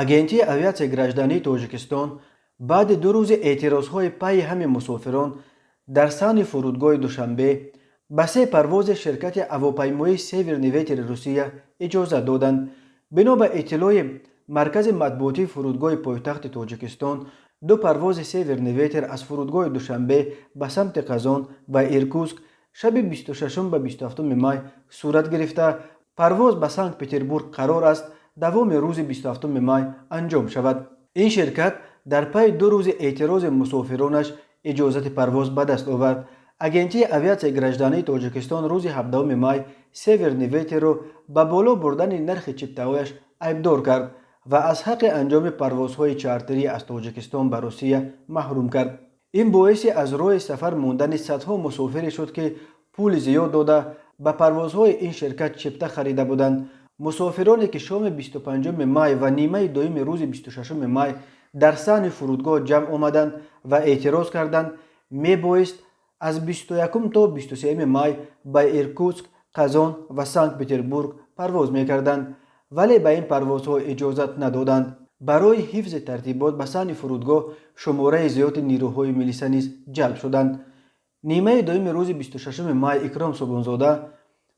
Агентии авиатсияи граждании Тоҷикистон баъди 2 рӯзи эътирозҳои пайи ҳами мусофирон дар саҳни фурудгоҳи Душанбе ба се парвози ширкати ҳавопаймоии «Северный ветер»и Русия иҷозат доданд. Бино ба иттилои маркази матбуотии фурудгоҳи пойтахти Тоҷикистон, ду парвози «Северный ветер» аз фурудгоҳи Душанбе ба самти Қазон ва Иркутск шаби 26 ба 27 май сурат гирифта, парвоз ба Санкт Петербург қарор аст давоми рӯзи 27 май анҷом шавад. Ин ширкат дар пайи 2 рӯзи эътирози мусофиронаш иҷозати парвоз ба даст овард. Агентии авиатсияи граждании Тоҷикистон рӯзи 17 май «Северный ветер»ро ба боло бурдани нархи чиптаҳояш айбдор кард ва аз ҳаққи анҷоми парвозҳои чартерӣ аз Тоҷикистон ба Русия маҳрум кард. Ин боиси аз роҳи сафар мондани садҳо мусофире шуд, ки пули зиёд дода ба парвозҳои ин ширкат чипта харида буданд. Мусофироне, ки шоми 25 май ва нимаи дуюми рӯзи 26 май дар саҳни фурудгоҳ ҷамъ омаданд ва эътироз карданд, мебоист аз 21 то 23 май ба Иркутск, Қазон ва Санкт Петербург парвоз мекарданд, вале ба ин парвозҳо иҷозат надоданд. Барои ҳифзи тартибот ба саҳни фурудгоҳ шумораи зиёди нирӯҳои милиса низ ҷалб шуданд. Нимаи дуюми рӯзи 26 май Икром Субҳонзода,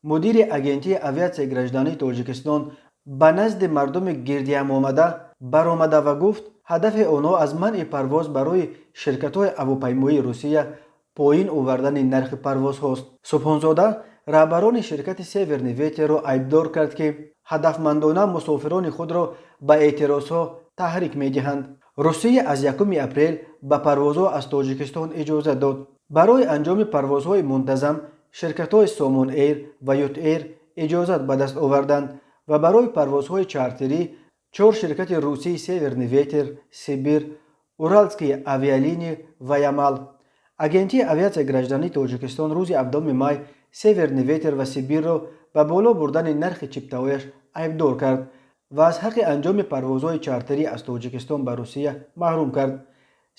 мудири Агентии авиатсияи граждании Тоҷикистон, ба назди мардуми гирдиҳамомада баромада ва гуфт, ҳадафи онҳо аз манъи парвоз барои ширкатҳои ҳавопаймоии Русия поин овардани нархи парвозҳост. Субҳонзода раҳбарони ширкати «Северный ветер»ро айбдор кард, ки ҳадафмандона мусофирони худро ба эътирозҳо таҳрик медиҳанд. Русия аз 1 апрел ба парвозҳо аз Тоҷикистон иҷозат дод. Барои анҷоми парвозҳои мунтазам ширкатҳои Сомон Эйр ва Ют Эйр иҷозат ба даст оварданд ва барои парвозҳои чартерӣ чор ширкати русии «Северный ветер», «Сибир», «Уральские авиалинии» ва «Ямал». Агентии авиатсияи граждании Тоҷикистон рӯзи 7 май «Северный ветер» ва «Сибир»ро ба боло бурдани нархи чиптаҳояш айбдор кард ва аз ҳаққи анҷоми парвозҳои чартерӣ аз Тоҷикистон ба Русия маҳрум кард.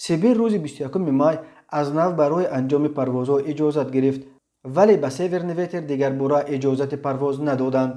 «Сибир» рӯзи 21 май аз нав барои анҷоми парвозҳо иҷозат гирифт, вале ба «Северный ветер» дигарбора иҷозати парвоз надоданд.